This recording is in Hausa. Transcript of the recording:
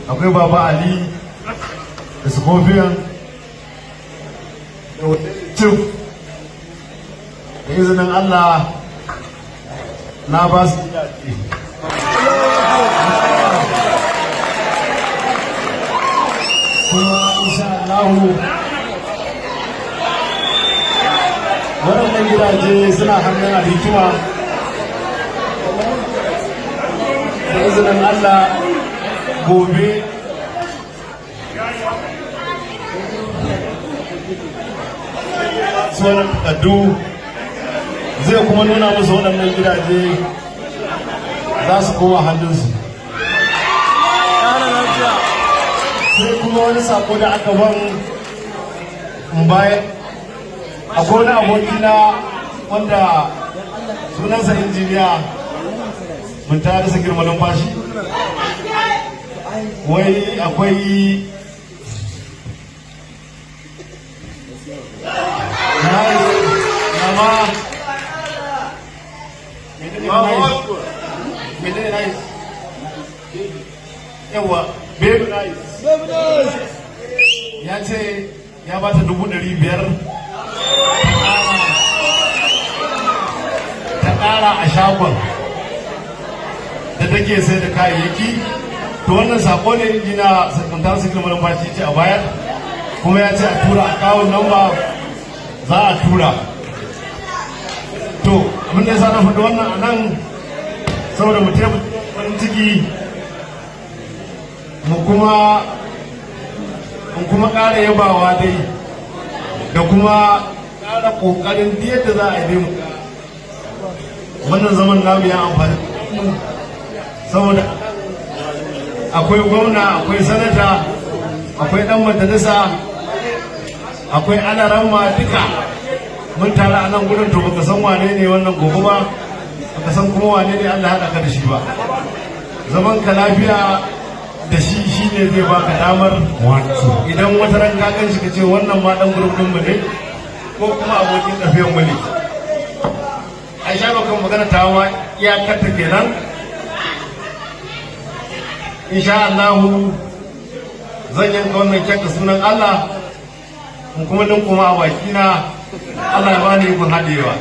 Akwai Baba Ali da Scorpion da Chief. Da izinin Allah na ba su gidaje. Kuma insha Allahu waɗannan gidaje suna hannun Alhikima. Da izinin Allah gobe sauran takardu zai kuma nuna musu waɗannan gidaje za su koma hannunsu. Sai kuma wani sako da aka ban in bayan, akwai wani abokina wanda sunansa Injiniya mun ta rasa girma numfashi, wai akwai nice nama. Menene nice? Menene nice? Yawa, baby nice ya ce ya bata 500,000 ta ƙara a shagon da take sai da kayayyaki. To wannan sako ne injina sakantar su girma numfashi ce a bayar, kuma ya ce a tura account number, za a tura. To abin da ya sa na faɗi wannan a nan, saboda mu taimaka farin ciki mu kuma in kuma ƙara yabawa dai da kuma ƙara ƙoƙarin yadda za a yi mu wannan zaman namu ya amfani, saboda akwai gwamna, akwai sanata, akwai ɗan majalisa, akwai alaramma, duka mun tare a nan gudun. To baka san wane ne wannan gobe ba, baka san kuma wane ne Allah haɗa ka da shi ba. Zaman ka lafiya da shi shine zai baka damar idan wata ran ka gan shi ka ce wannan ma dan group din mu ne ko kuma abokin tafiyan mu ne. Ai sha kan magana ta ma iyakar ta kenan. Insha Allah zan yanka wannan kek da sunan Allah in kuma kuma a bakina. Allah ya bani ikon haɗewa.